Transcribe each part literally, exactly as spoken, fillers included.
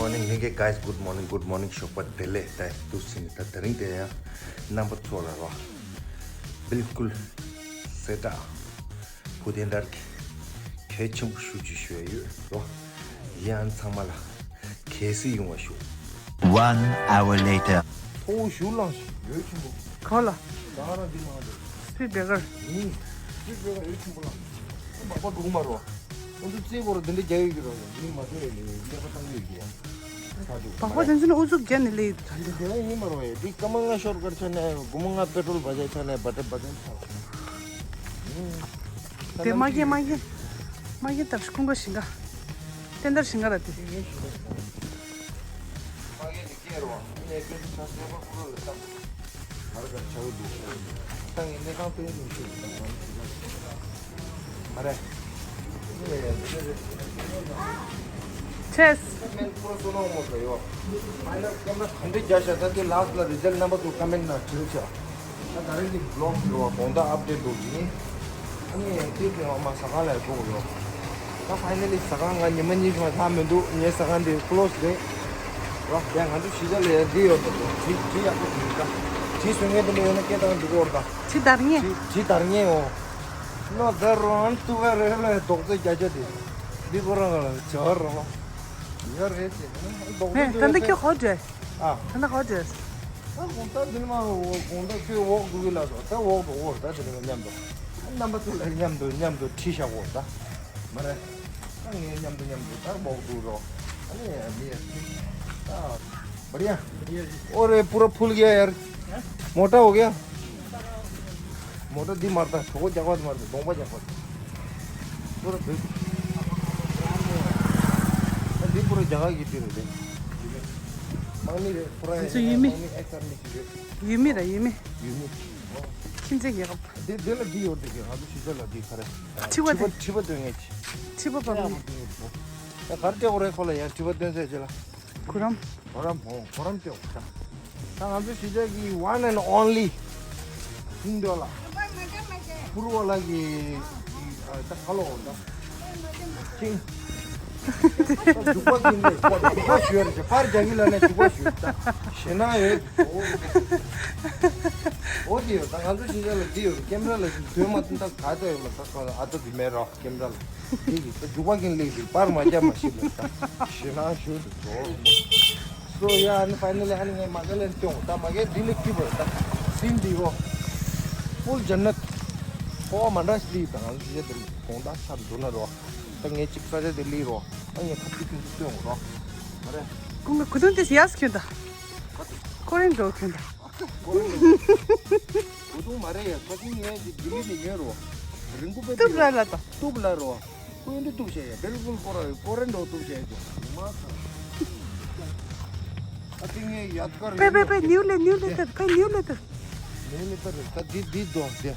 Morning, hey guys, good morning, good morning. ཞོགས་པ་བདེ་ལེགས། ད་འདུག་ཟིན། ད་དེ་རིང་དེ་ཡང་རྣམ་པ་ཚོ་ལ་རོ། སྦིལ་ཀུལ་གསལ་བསྒྲགས། བུ་དེ་འདར་གྱི་གལ་ཆེན་པོ་ཞུ་ཅིག་ཞུ་ཡ་ཡོད་རོ། ཡང་ཚང་མ་ལ་གལ་སྲིད་ཡོང་བ་ཞུ། One hour later. ཐོ་བོ་ཞུ་ལངས་ཤིག་ཡོད་ཆེན་པོ། ག་ལ། ད་རང་འདི་ལངས་འདུག་སྤྲེལ་བེ་གར། ཡིན། སྤྲེལ་བེ་གར་ཡོད་ཆེན་པོ་ལ། མག་པ་འགྲོ་གི་མ་རོ། ཁོ་ཚོ་རྩེ་བོར་འདི་འདྲ་རྒྱག་ཡོད་ཀྱི་རོ། ཡིན་མ་ཐོས་ཡོད་ཀྱི་ལེགས་པ་བཏང་ཡོད་ཀྱི་ཡ། ས་འདུག་བག་པ་དེ་ཚོ་ནི་ཨུ་ཚུགས་བརྒྱབ་ནས་སླེབས་ཡོད་ད་འདུག་དེ་ཡིན་མ་རོ་ཡ། འདི་སྐར་མ་ལྔ་ཤོར་ཀར་ཆ་ནས་སྒོར་མོ་ལྔ་པེ་ཊྲོལ་བ་ཆ་ཆ་ནས་བ་ཏྲ་བ་ཏྲ་ཆ། དེ་མ་གན་མ་གན། མ་གན་ལྟར་ཀུན་དགའ་ཞིང་ཁ། བསྟན་དར་ཞིང་ཁ་ལ་དེ། ཆེས། ད་ད་རིང་གི་བི་ལོག་འགྲོ་བ་དགོང་དག་ཨབ་ཌེཊ་འགྲོ་གི་ཡིན། ཨ་ནི་དེ་དུས་ཨ་མ་ཟ་ཁང་ལ་འགྲོ་ཡོད། ད་ཕ་ཡི་ནལ་ལི་ཟ་ཁང་ང་ཉི་མ་གཉིས་ཤིག་མ་ལྷག་མི་འདུག་ངའི་ཟ་ཁང་དེ་ཀློ་སི་རེད། རོ། ཡ་ང་ཚོ་གཞིས་ཆགས་ལ་ཡ་འདི་ཡོད་པ་དེ་གྲི་གྲི་ཡག་པོ་འདུག་ད་གྲི་བཟོ་མཁན་དེ་འདྲ་ཡོད་ན་སྐད་བཏང་འགྲོ་གི་ཡོད་རེད་ད། གྲི་བདར་མཁན། གྲི་གྲི་བདར་མཁན་འོ། ནོ་ད་རོ་ཨན་ཏུ་ག་རེ་ལ་རྡོག་རྩ་རྒྱ་ཆ་དེ། འདི་ཁོ་རང་ལ་བྱ་བ་རོ། ཡོད་རེད་ཅེ། རྡོག་རྩ་ཧེ། འདི་ད་ལྟ་ཡོད་ཁྱོད་ཚེ། ག་རེ་བྱས། ཨ། ད་ལྟ་ག་རེ་བྱས། ད་དགོང་དག་འདི་ནི་མ་འོ་དགོང་དག་ཁྱོད་འོག་འགྲོ་གི་ལ་སོ། ད་འོག་འགྲོ་འོར་ད་དེ་ནི་མཉམ་དུ། རྣམ་པ་ཚོ་ལ་མཉམ་དུ་མཉམ་དུ་ཁྲིད་བཞག་འོ་ད། མ་རེད། ད་ངས་མཉམ་དུ་མཉམ་དུ་ད་འོག་འགྲོ་རོགས། ཨ་ནི་མི་ཡ་ད། बढ़िया। और ये पूरा फूल गया यार। मोटा हो गया। मोटा दी मारता है, ठोको जगह मारता है, दोंबा जगह। पूरा फिर। दी पूरा जगह की थी रहते। पानी रे, पूरा ये तो ये में। पानी ऐसा नहीं चाहिए। ཡུལ་མི་ར་ཡུལ་མི། ཡུལ་མི། ཁྱིམ་མཚེས་རྒྱལ་ཁབ། དེ་དེ་ལ་འདི་ཡོད་འདུག་གི། ང་ཚོ་གཞིས་ཆགས་ལ་འདི་ག་རེ། མཁྲིས་པ་དེ། མཁྲིས་པ་སྟོན་མཁན་ཅིག་མཁྲིས་པ་ཕབ་མཁན། ཡ་ག་རེ་སྤྲད་དགོས་རེད་ཁོ་ལ་ཡ། མཁྲིས་པ་སྟོན་ཚད་ཅིག་ལ། གུ་རམ། གུ་རམ་ཧོ། གུ་རམ་སྤྲད་དགོས་ད། ད་ང་ཚོ་གཞིས་ཆགས་ཀྱི་one and only ཤིང་འདྲ་ལ། ཕུར་བ་ལ་གི། ད་ཁ་ལོ་ད། ཤིང་། ད་རྒྱུག་པ་ཀིན་ལས་རྒྱུག་པ་ཞུ་ཡ་རེད། པར་རྒྱག་གི་ལ་ནས་རྒྱུག་པ་ཞུ་ད། ཞེ་ན་ཡོད། འོ་འདི་ཡོད། ད་ང་ཚོ་གཞིས་ཆགས་ལ་འདི་ཡོད། ཀེམ་ར་ལ་འདོན་མ་ཐུབ་ད་ག་ཚོད་ཡོད་མ་ད་ཨ་ཏོ་འདི་མེད་རོགས་ཀེམ་ར་ལ། འདི་གི་ད་རྒྱུག་པ་ཀིན་ལས་གི་པར་མ་རྒྱབ་མ་ཤེས་ལ་ད། ཞེ་ན་ཞུ་འདུག་འགྲོ། སོ་ཡ་ཨ་ནི་ཕའི་ནལ་ལི་ཨ་ནི་ངས་མ་ག་ལན་སྟོན་ད་མ་གའི་འདི་ལས་སྐྱིད་པ་ད་སིན་འདི་ཡོ། ཕུལ་ཇན་ནད། ཧོ་མ་འདྲ་ཞིག་ལི་ད་ང་ཚོ་ཡ་དེ་དགོང་དག་ཚར་འདུག་ན་རོ། ད་ངས་གཅིག་ས་ཆ་དེ་ལི་རོ། ཨ་ངས་ཁ་ཐུག་ཁྱོད་ཚོ་སྟོན་རོ། མ་རེད། ཀུན་དགའ་གུ་དུང་དེ་ཡག་ཁྱོད་ད། ཀོ་རེན་འགྲོ་ཁྱོད་ད། གུ་དུང་མ་རེད་ཡ། ཁ་ཐུག་ངས་ཀྱི་ལྡི་ལི་ནས་ཉོས་རོ། རིན་གོང་དཔེ་གཏུབ་ར་ལ་ད། གཏུབ་ལ་རོ། ཀུན་དུ་གཏུབ་བྱས་ཡ། སྦིལ་ཀུལ་ཀོ་ར་ཀོ་རེན་འགྲོ་གཏུབ་བྱས་ཡ། ཨ་ཏི་ངས་ཡ་ཀར་པེ་པེ་པེ་ནིའུ་ལེ་ནིའུ་ལེ་ཏར་པེ་ནིའུ་ལེ་ཏར། ནིའུ་ལེ་ཏར་ད་འདི་འདི་དོ་དེ།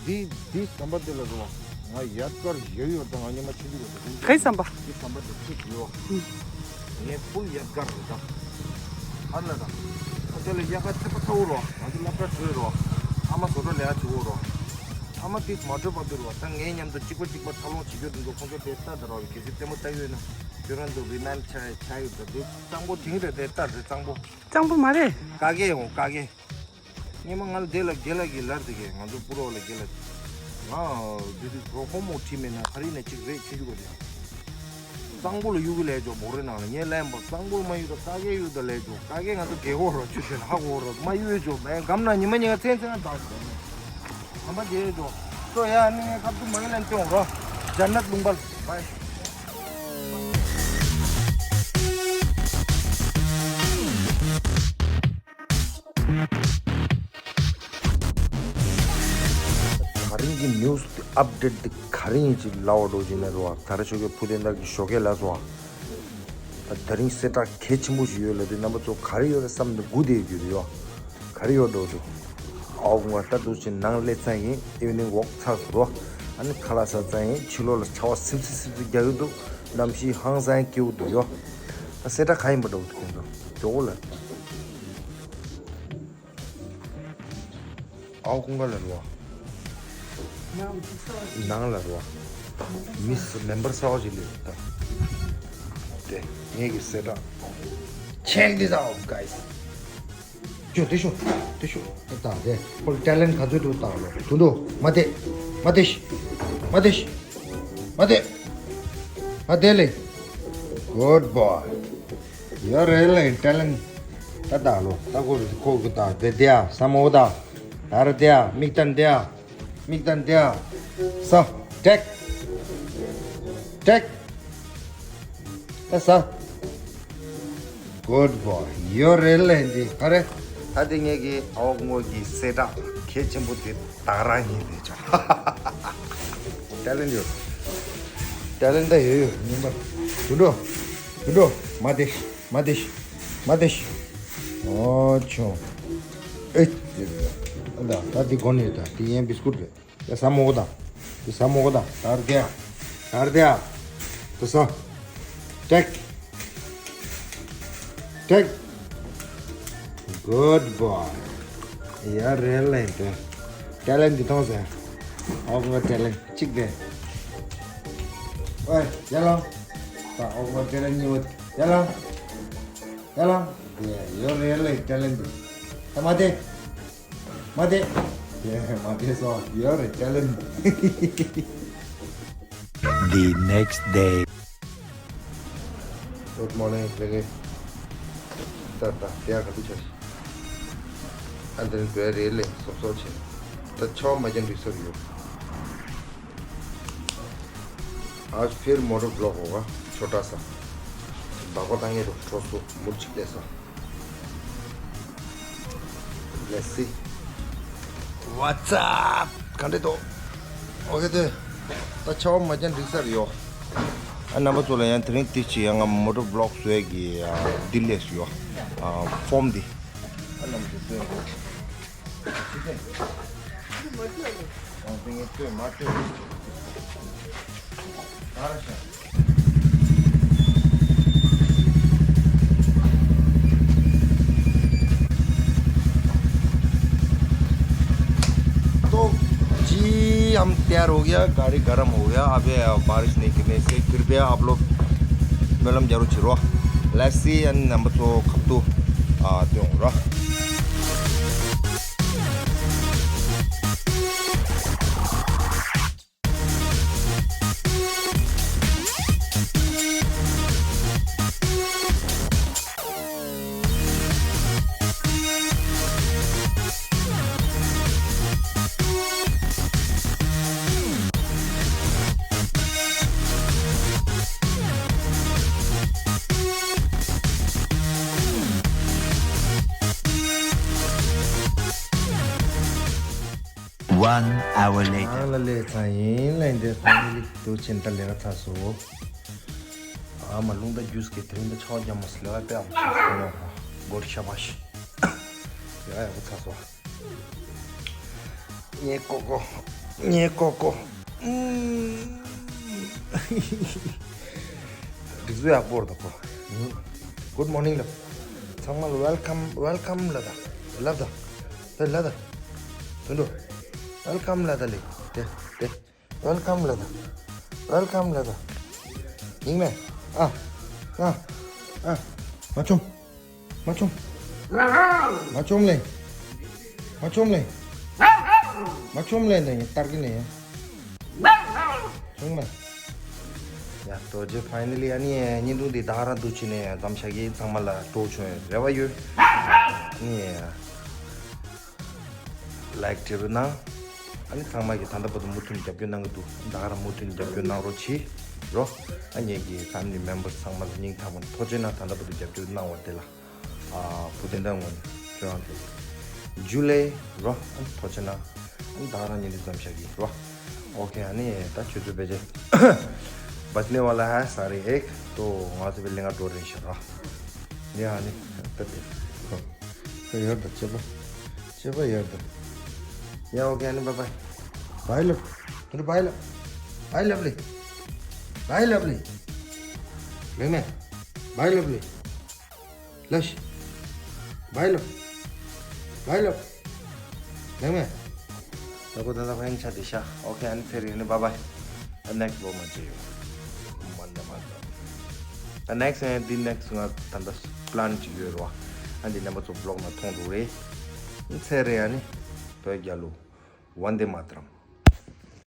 འདི་འདི་ཟམ་པ་དེ་ལ་རོ། ང་ཡ་ཀར་ཡོད་ཡོད་དང་ང་ཉི་མ་ཆུང་ཆུང་གི་དེ། གའི་ཟམ་པ། འདི་ཟམ་པ་དེ་ཁྲིད་ཡོད། ངས་ཕུལ་ཡ་ཀར་རེད་ད། ཧ་ལ་ད། ཨ་དེ་ལ་ཡ་ཀར་ཚེ་པ་ཚ་བོ་རོ། ང་ཚོ་སློབ་གྲྭ་བྲོས་རོ། ཨ་མ་བཟོ་གྲྭ་ལས་ཀ་བྱེད་གོ་རོ། ཨ་མ་དེ་མ་བྲོས་བར་དུ་རོ། ད་ངའི་མཉམ་དུ་གཅིག་པ་གཅིག་པ་འཚར་ལོངས་བྱེད་རྒྱུ་དེ་ཚོ་ཁོང་ཚོ་དེ་ལྟ་ད་རོ། གལ་སྲིད་ལྟད་མོ་ལྟ་གི་ཡོད་ན། ཁྱོད་རང་ཚོ་རི་མན་ཆ་ཆ་ཡོད་ད། དེ་གཙང་པོ་དེང་རེད་དེ་ལྟ་རེད་གཙང་པོ། གཙང་པོ་མ་རེད། ཀ་གེ་འོང་ཀ་གེ། སྔོན་མ་ང་ལ་དེ་ལ་དགེ་ལགས་ཀྱིས་ལར་དེ་གས་ང་ཚོ་སྤུ་རོགས་ལ་དགེ་ལགས། ང་དེ་དུས་གྲོགས་ཕོ་མོ་ཁྲིད་མེད་ན་ག་རེ་ནས་གཅིག་རེད་ཁྱེད་ཆུ་ག་དེ། གཙང་པོ་ལ་གཡུག་གི་ལས་ཇོ་མོ་རེ་ནང་ལ་ངས་ལན་པ་གཙང་པོ་མ་གཡུག་ད་ཀ་གེ་གཡུག་ད་ལས་ཇོ་ཀ་གེ་ང་ཚོ་དགེ་གོ་རོ་ཆུ་ཆུ་ལ་ཧ་གོ་རོ་མ་གཡུག་ཇོ་མེ་གམ་ན་ཉི་མ་ཉི་མ་ཚན་ཚན་ན་དག་ཇོ་མེ་གམ་པ་དགེ་ཇོ་སོ་ཡ་ནི་ངས་ཁ་ཐུག་མ་གི་ལན་སྟོན་རོ་ཇན་ནད་ལུང་པར་བའི། ག་རིང་གི་ནིའུ་སི་ཨབ་ཌེཊ་འདི་ག་རིང་ཡིན་ཅིག་ལབ་པ་འགྲོ་ཅིག་ན་རུ་བ། ད་རེ་ཞོགས་ཀས་བུ་དེ་འདར་གྱི་ཞོགས་ཀས་ལ་སོ་བ། ད་དེ་རིང་གསལ་བསྒྲགས་གལ་ཆེན་པོ་ཞིག་ཡོད་ལབ་དུས་རྣམ་པ་ཚོ་ག་རེ་ཡོད་རེད་བསམ་ནས་སྒུག་བསྡད་ཡོད་རེད་ཡོ། ག་རེ་ཡོད་འགྲོ་འདུག་ཨའོ་ང་ལྟ་འདུག་ཅིག་ནང་སླེབས་ཚར་ཡིན། ཨི་ཝི་ནིང་ཝོག་ཚར་སོང་རོ། ཨ་ནི་ཁ་ལག་ཟ་ཚར་ཡིན། ཕྱི་ལོགས་ལ་ཆར་པ་སིབ་སིབ་སིབ་སིབ་རྒྱག་གི་འདུག་གནམ་གཤིས་ཧང་སང་སྐྱིད་པོ་འདུག་ཡོ། ད་གསལ་བསྒྲགས་ག་ཡིན་པ་འདྲ་བོ་འདུག་ཁྱོད་ཚོ་མགྱོགས་པོ་ལ། ཨའོ་ཀུན་དགའ་ལ་རུ་བ། ནང་ལ་རུ་བ། མི་ས་མེམ་བར་གསར་བ་ཞིག་སླེབས་ད། དེ་ངེད་ཀྱི་གསལ་བསྒྲགས། Check this out, guys. ཅོ་དེ་ཤོ་དེ་ཤོ་ད་དེ་ཁོ་ཊེ་ལེན་ག་ཚོད་འདུག་ལྟ་ལོ། དུ་འདུག་མ་དེ་མ་དེ་ཤི་མ་དེ་ཤི་མ་དེ་མ་དེ་མ་དེ་ལེ། Good boy. ཡོད་རེད་ལེ་ཊེ་ལེན་ད་ལྟ་ལོ། ད་ཁོ་ཁོ་གི་ད་དེ་དེ་ཨ་ས་མོ་ད་ད་ར་དེ་ཨ་མིག་ཏན་དེ་ཨ། མིག་ཏན་དེ་ཨ། ས། ཊེག་ཊེག་ད་ས། Good boy. ཡོད་རེད་ལེ་འདི་ག་རེ། ད་དེ་ངེད་ཀྱི་ཨའོ་ངོ་གི་གསལ་བསྒྲགས་གལ་ཆེན་པོ་དེ་ད་རང་ཡིན་ལེ་ཅོ། ཊེ་ལེན་ཡོད། ཊེ་ལེན་ད་ཡོད་ཡོད་ཉིན་པ། དུ་འགྲོ། དུ་འགྲོ། མ་དེ་ཤི་མ་དེ་ཤི་མ་དེ་ཤི། ཨོ་ཆོ། ཨེ། ད་ད་འདི་གོ་ནས་ད་འདི་ཡན་བི་སི་ཀུད་རེད། ཡ་ས་མོ་གོ་ད། ཡ་ས་མོ་གོ་ད། ད་ར་དེ་ཡ། ད་ར་དེ་ཡ། ད་ས། ཊེག་ཊེག Good boy. ཡ་རེད་ལེ་དེ། ཊེ་ལེན་འདི་མཐོང་ཟེར། ཨོ་ངོ་ཊེ་ལེན་གཅིག་དེ། ཨོའི་ཡ་ལང་། ད་ཨོ་ངོ་ཊེ་ལེན་གཉིས་པ། ཡ་ལང་། ཡ་ལང་། དེ་ཡ་ཡོད་རེད་ལེ་ཊེ་ལེན་འདི། ད་མ་དེ། མ་དེ། དེ་མ་དེ་སོ་ཡོད་རེད་ཊེ་ལེན། The next day. Good morning, Ricky. ད་ད་དེ་ཡ་ག་དུས་ཆ་ཞིག་ཨ་འདིར་འགྲོ་ཡ་རེད་ལེ་སོབ་སོབ་བྱས། ད་ཆོ་མ་ཅན་འགྲིག་སོ་ཡོད། आज फिर मोटर ब्लॉक होगा, छोटा सा। बाबा तांगे तो ठोस को मुर्च ले सा। Let's see. What's up? ག་འདྲ་འདུག་ཨོ་ཁེ་དེ། ད་ཆ་བ་མ་ཅན་འགྲིག་ས་རེད་ཡོ། ཨ་རྣམ་པ་ཚོ་ལ་ཡང་དེ་རིང་ཏིག་ཅིག་ཡང་ང་མོ་ཊ་བི་ལོག་བཟོས་ཀྱི་འདི་ལས་ཡོ། ཕོམ་འདི། ཨ་རྣམ་པ་ཚོ་བཟོས་ཡོ། ཅི་སྟེ། ཨ་དེ་ངས་ལྟོས་མ་ལྟོས། ད་ར་ཤ། तो जी, हम तैयार हो गया, गाड़ी गर्म हो गया। अबे बारिश नहीं गिरने से कृपया आप लोग मेलम जरूर छिरो। Let's see and नंबर तो खपतु आ तो रहा। One hour later. ཨ་ལ་ལས་ཚང་ཡིན་ལས་འདི་ཕ་མི་ལི་དུ་ཆེན་ཏ་ལས་ཀ་ཚ་སོ། ཨ་མ་ལུང་ད་རྒྱུས་ཀྱི་དེ་རིང་ད་ཆོག་རྒྱ་མོ་སི་ལས་ཀ་དཔེ་ཨ་མ་ཆོག་སོ་ནོ། གོ་ཤ་བ་ཤི། ཡ་ཡ་གོ་ཚ་སོ། ངའི་ཀོ་ཀོ། ངའི་ཀོ་ཀོ། ཨུམ། སྒྲིག་འཛུགས་ཡག་པོ་རེད་ད་ཁོ། Good morning ལབ། ཚང་མ་ལ་welcome welcome ལབ་ད། ལབ་ད། དེ་ལབ་ད། དུད་འགྲོ། Welcome ལབ་ད་ལེ། དེ་དེ། Welcome ལབ་ད། Welcome ལབ་ད། ཡིན་མེད། ཨ། ཨ། ཨ། མ་བཅོམ། མ་བཅོམ། མ་བཅོམ་ལེ། མ་བཅོམ་ལེ། མ་བཅོམ་ལེ་ནས་ཡིན་ལྟར་གི་ནས་ཡིན། བཅོམ་ལེ། ཡ་ཏོ་ཇེ་finally ཨ་ནི་བརྙན་ཐུང་འདི་ད་རང་འདུག་ཆི་ནས་མཚམས་བཞག་གི། ཚང་མ་ལ་སྤྲོ་བྱུང་ཡོད་རེ་བ་ཡོད། ཨ་ནི་like བྱེད་རོགས་གནང་། ཨ་ནི་ཚང་མ་གི་ད་ལྟ་བར་དུ་མུ་མཐུད་རྒྱབ་སྐྱོར་གནང་གི་འདུག་ད་ག་རང་མུ་མཐུད་རྒྱབ་སྐྱོར་གནང་རོགས་གྱིས་རོ། ཨ་ངེད་ཀྱི་family members ཚང་མ་ལ་སྙིང་ཐག་པ་ནས་ཐུགས་རྗེ་གནང་། ད་ལྟ་བར་དུ་རྒྱབ་སྐྱོར་གནང་བ་དེ་ལ། ཨ་བུ་དེ་འདྲ་ངོ་ནས་ཁྱོད་རང་དེ་ཇུ་ལེ་རོ། ཨ་ཐུགས་རྗེ་གནང་། ཨ་ད་ག་རང་ཉིན་དུ་ཙམ་བཞག་གི་རོ། ཨོ་ཁེ། ཨ་ནི་ད་ཁྱོད་ཚོ་བེ་ཇེ་बचने वाला है सारे एक तो ང་ཚོ་བེ་ལེང་ང་འགྲོ་རེད་ཤག་རོ། ཡ་ཨ་ནི་ད་དེ་ཁོ། ཁོ་ཡོད་ད་ཅེ་པ། ཅེ་པ་ཡོད་ད། ཡ་ཨོ་ཁེ། ཨ་ནི་bye bye། Bye ལབ། དེ་འདྲ་bye ལབ། Bye ལབ་ལེ། Bye ལབ་ལེ། ལེགས་ནས། Bye ལབ་ལེ། ལབ་ཤི། Bye ལབ། Bye ལབ། ལེགས་ནས། ད་ཁོ་ད་ད་ཕན་ཆ་དེ་ཤ། ཨོ་ཁེ། ཨ་ནི་ཚེ་རིང་ནི་bye bye། ཨ་next vlog མ་བརྗེད་ཡོང་། མ་འདྲ་མ་འདྲ། ད་next ཨ་འདི་next ང་ད་ལྟ་plan ཅིག་ཡོད་རེད་བ། ཨ་འདི་རྣམ་པ་ཚོ་vlog ནང་མཐོང་འགྲོ་རེད། ཚེ་རིང་ཨ་ནི་བོད་རྒྱལ་ལོ། Vande Mataram།